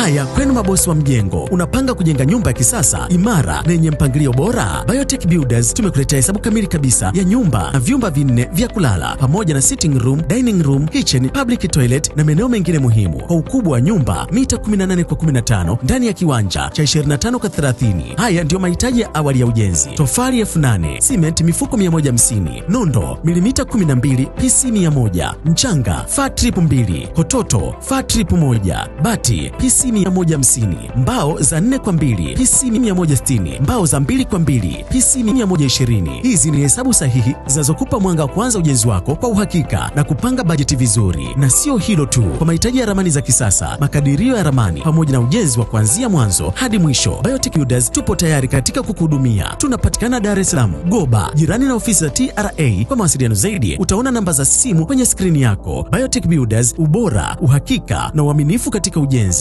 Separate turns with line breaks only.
Haya kwenu mabosi wa mjengo, unapanga kujenga nyumba ya kisasa imara na yenye mpangilio bora? Biotech Builders tumekuletea hesabu kamili kabisa ya nyumba na vyumba vinne vya kulala pamoja na sitting room, dining room, kitchen, public toilet na maeneo mengine muhimu, kwa ukubwa wa nyumba mita 18 kwa 15 ndani ya kiwanja cha 25 kwa 30. Haya ndiyo mahitaji ya awali ya ujenzi: tofali 8,000, simenti mifuko 150, nondo milimita 12 PC 100, mchanga fat 2, kototo fat 1, bati PC 150, mbao za 4 kwa 2 PC 160, mbao za 2 kwa 2 PC 120. Hizi ni hesabu sahihi zinazokupa mwanga wa kuanza ujenzi wako kwa uhakika na kupanga bajeti vizuri. Na sio hilo tu, kwa mahitaji ya ramani za kisasa, makadirio ya ramani pamoja na ujenzi wa kuanzia mwanzo hadi mwisho, Biotech Builders tupo tayari katika kukuhudumia. Tunapatikana Dar es Salaam, Goba, jirani na ofisi za TRA. Kwa mawasiliano zaidi, utaona namba za simu kwenye skrini yako. Biotech Builders, ubora, uhakika na uaminifu katika ujenzi.